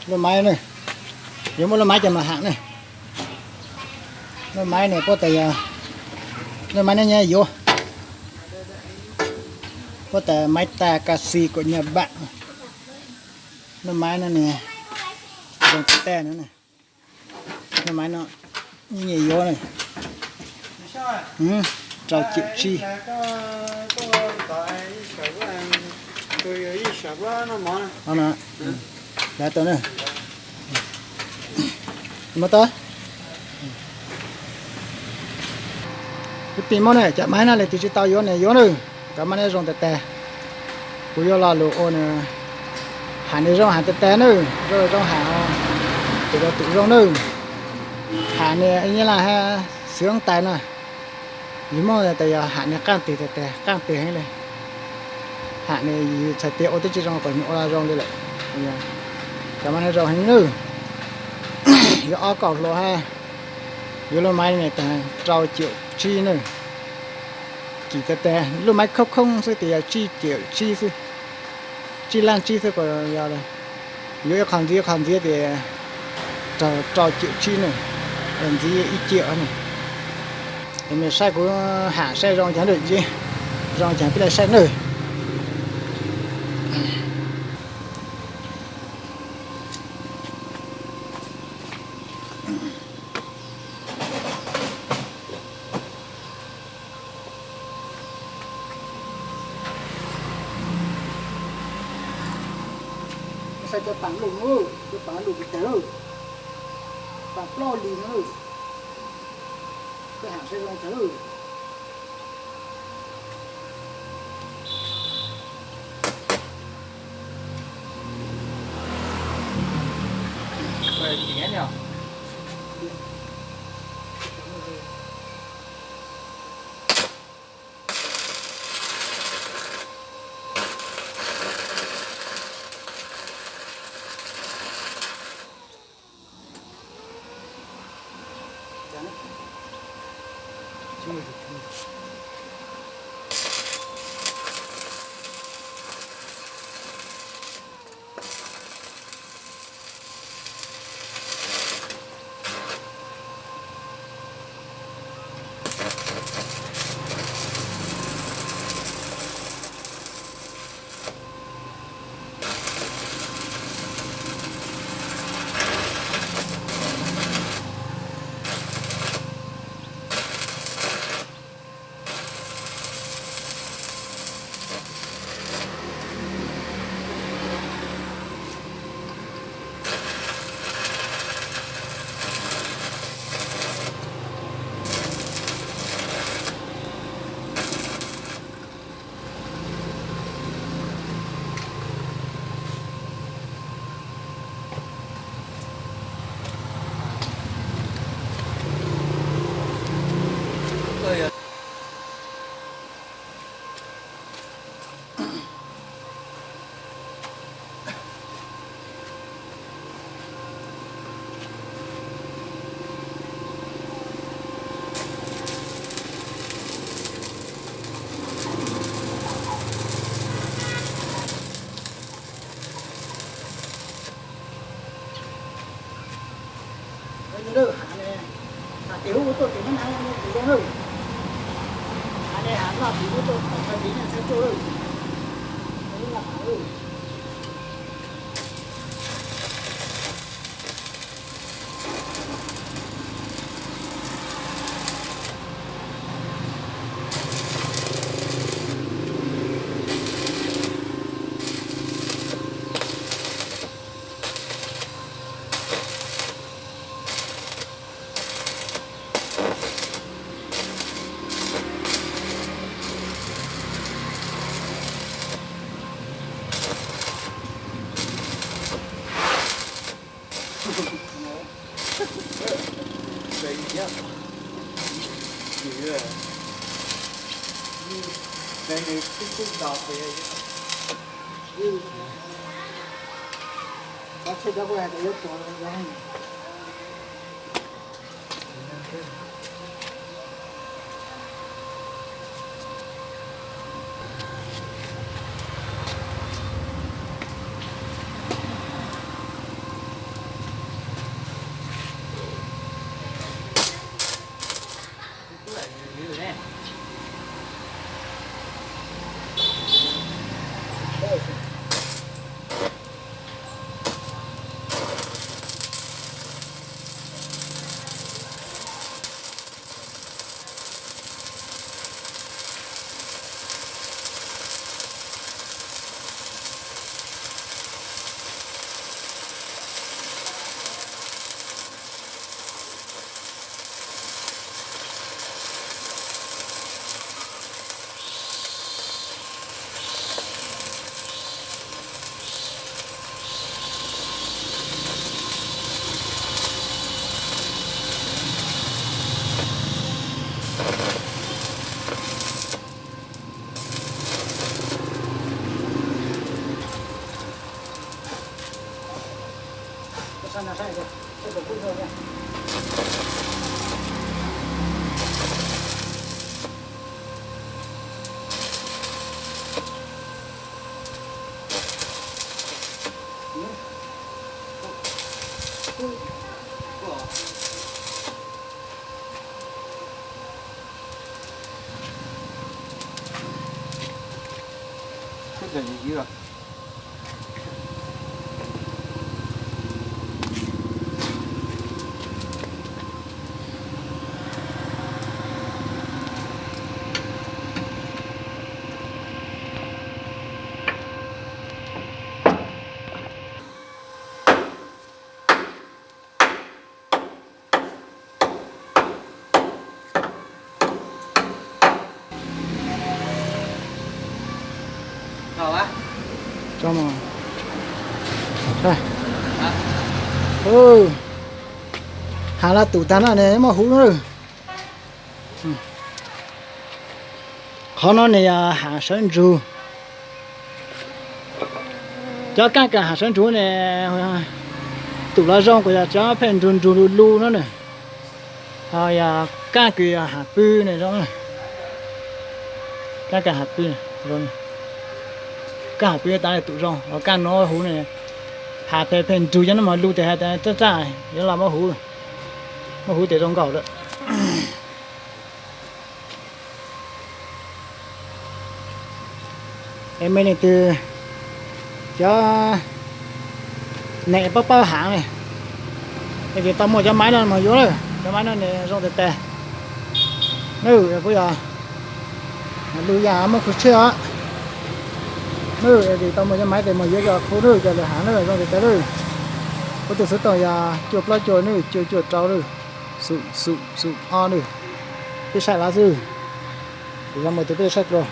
Lub maiv ne, yuav muaj lub maiv ces mam ham ne. Lub maiv ne puab tas yog, lub maiv ne nyiaj yuav, puab tas maiv tas ka xi kuam nyaj npam. Lub maiv no ne, zoo tas tag no ne. Lub maiv no nyiaj yuav ne, rau ciam tsib. Lawv tau na, muab tau. Kwv tij Hmoob na, cov maiv no leej twg tsis tau yuav ne yuav nawb, kom maiv no zoo tas tag. Kuv yuav lo lus ua nws, ham nws zoo ham tas tag nawb, zoo zoo ham, tus rau tus zoo nawb. Ham nws ib nyab laj hab xwv tais no, yus muab tas yog ham nws qaaj twg tas tag, qaaj twg heev li. Ham nws yus txhais tias ua twb tsis zoo kom nws ua zoo li lawm. Cov maiv no zoo heev nawb, yuav ob kaum hlua hab. Yuav lub maiv ne tas rau ciam tsib nawb. Kim tas tag, lub maiv khoob khoob xwb tas yog tsib ciam tsib xwb, tsib lab tsib xwb kuj yog. Yuav ib qho ntxiv ib qho ntxiv tas raug rau ciam tsib nawb, ntxiv ib ciam ne. Es mej saib kuv ham saib zoo cas nawb, zoo cas peb le saib nawb. Saib cov paam luj, cov paam luj kawg, paam plaub li no, peb ham saib zoo cas lawm. Hav ne, hav tis hub ua tuaj tis hmab hnav ua tis zoo lawm. Hav ne hav noj tis hub tuaj tawm txhais tis noj txhais tsuaj lawm. Hav laj tum tag no ne muaj huv na. Qhov no ne yog hav sawv ntsug. Cov kaaj kws hav sawv ntsug ne, tum los zoo kuj yog cov pheej ntsug ntsug lug lug no na. Ho yog kaaj kws yog hav pw ne zoo. Kaaj kws hav pw, kaaj hav pw tas tum zoo, ho kaaj no huv ne, hav tes pheej ntsug cov no mas lug tes hav tes txaj txaj, yuav los muaj huv, muaj huv tes zoo nkaus lawm. Es me leej twg cov neeg pab pab hav ne, es tsis tau muaj cov maiv no mas yuav lawm, cov maiv no ne zoo tes tes. Nws kuj yog lug yam muaj khu tshiab os. Nws es tsis tau muaj cov maiv tes mas yuav cov khu nws cov lwm hav na zoo tes tes lawm. Kuv tus xov tooj yog cuaj plaub cuaj nws cuaj cuaj rau lawm, xum xum xum ob nws. Peb saib lawm xwb, kuv yuav mus tus peb saib dua.